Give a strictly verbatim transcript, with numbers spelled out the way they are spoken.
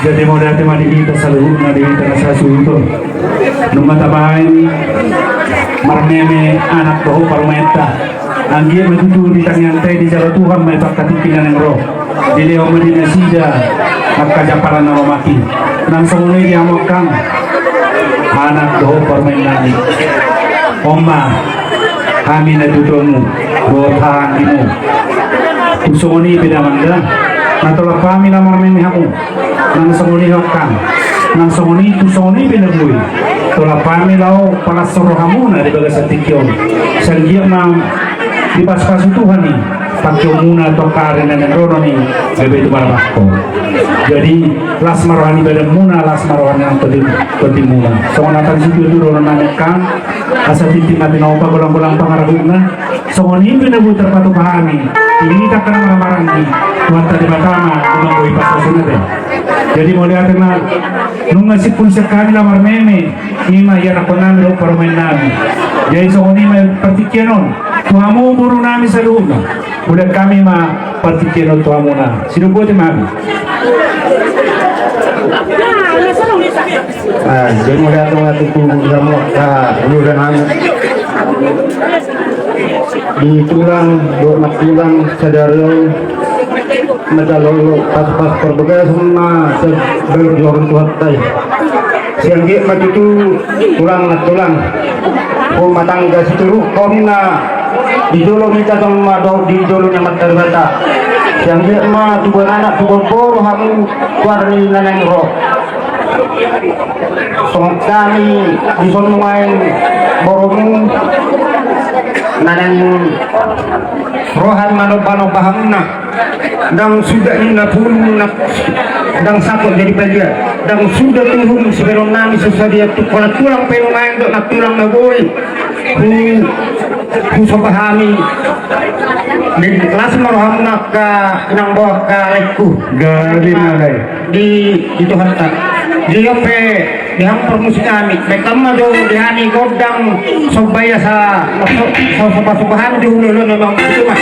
Jadi mauliate ma di hita saluhutna, di hita na sasuhut on. Nunga tabaen marmeme anak dohot parumaenta. Anggiat ma tutu di tangiangta i dijalo Tuhan ma i pangkatingki na naeng ro. Dilehon ma di nasida angka jampalan na lomak i. Nang songon i di hamu angkang anak dohot parumaen nami. On ma hami na tuamu dohot haha anggimu. Tung songon i pe damang da, na tolap hami laho marmeme hamu. Nang songon i ho angkang, nang songon i, tung songon i pe na boi, tolap hami laho palas rohamuna di bagasan tingki on. Sai anggiat ma dipasupasu Tuhan i pangkeonmuna tu angka ari na naeng ro on i, gabe tu marabangko. Jadi las ma roha ni badanmuna, las ma roha ni nang tondi, tondimuna. Songon hata ni situatua dohonon nami angkang, asa tintin ma tinopa, golanggolang pangarahutna. Songon i pe na boi tarpatupa hami. Ini tak kena marhahamaranggi. Tuhanta Debata ma na manggohi pasupasu na da. Jadi mauliate ma, nunga simpul sian hami laho marmeme. I ma ianakhon nami dohot parumaen nami. Jadi songon i ma partingkian on tu hamu boru nami saluhutna. Mauliate hami ma partingkian on tu hamuna. Sidok botima hami. Ah, jadi mauliate ma tutu di hamu angka boru nami. Di tulang dohot nantulang sadari on, manjalo pasupasu parbagason ma sai bahen dibahen Tuhanta i. Sai anggiat ma tutu tulang nantulang rumah tangga sitiruon na di jolo ni hita on ma dohot di jolo ni Amanta Debata. Sai anggiat ma tubuan anak tubuan boru hamu tu ari na naeng ro. Songon hami dison nuaeng Borumu na ndang roha manomba-nomba hamuna, ndang suda ninna pulung na ndang sangkot jadi palia, ndang suda tuhum sibahenon nami so sadia tu holan tulang pe nuaeng dohot na tulang na boi hu, husomba hami. Las ma rohamuna angka inang dohot angka laengku. Gabe ma, Lae. Di, di Tuhanta. Di on pe di hamu parmusik nami, baen hamu ma jo di hami gondang somba i asa so, so, so, so, so hami di hulu-hulu na memang itu ma.